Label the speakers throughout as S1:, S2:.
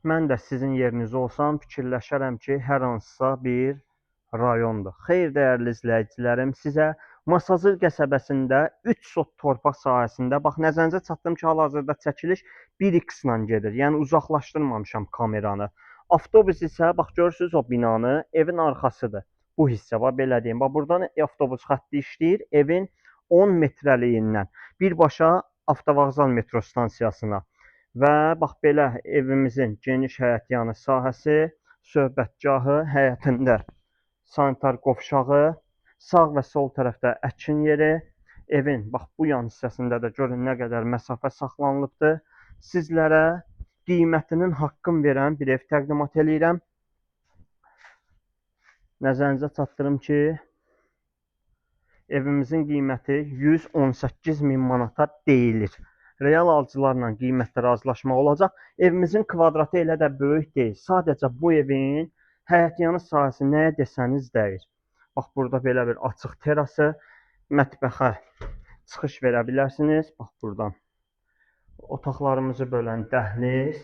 S1: Mən də sizin yerinizdə olsam fikirləşərəm ki, hər hansısa bir rayondur. Xeyr, dəyərli izləyicilərim, sizə Masazır qəsəbəsində 3 sot torpaq sahəsində, bax nəzərinizə çatdırım ki, hal-hazırda çəkiliş 1x ilə gedir. Yəni uzaqlaşdırmamışam kameranı. Avtobus isə bax görürsüz o binanı, evin arxasıdır. Bu hissə var, belə deyim. Bax burdan avtobus xətti işləyir evin 10 metrəliyindən birbaşa avtovağzal metro stansiyasına. Və bax belə evimizin geniş həyətyanı sahəsi, söhbətgahı, həyətində sanitar qovşağı, sağ və sol tərəfdə əkin yeri, evin bax bu yan hissəsində də görün nə qədər məsafə saxlanılıbdır. Sizlərə qiymətinin haqqını verən bir ev təqdimat eləyirəm. Nəzərinizə çatdırım ki, evimizin qiyməti 118 min manata deyilir. Real alıcılarla qiymətdə razılaşmaq olacaq. Evimizin kvadratı elə də böyük deyil. Sadəcə bu evin həyətyanı sahəsi nəyə desəniz dəyir. Bax burada belə bir açıq terası, mətbəxə çıxış verə bilərsiniz. Bax buradan. Otaqlarımızı bölən dəhliz.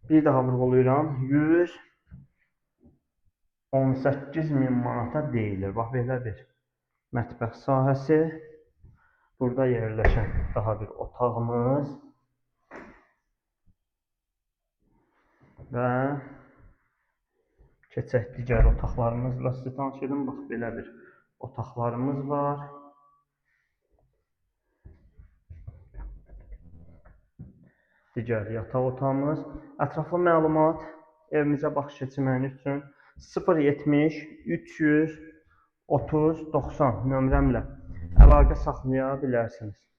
S1: Bir daha vurğulayıram. 118 min manata deyilir. Bax belə bir mətbəx sahəsi. Burada yerləşən daha bir otağımız. Və keçək digər otaqlarımızla sizi tanış edim. Bax belə bir otaqlarımız var. Digər yataq otağımız. Ətraflı məlumat evimizə baxış keçirməyiniz üçün 070 330 90 nömrəmlə əlaqə saxlaya bilərsiniz.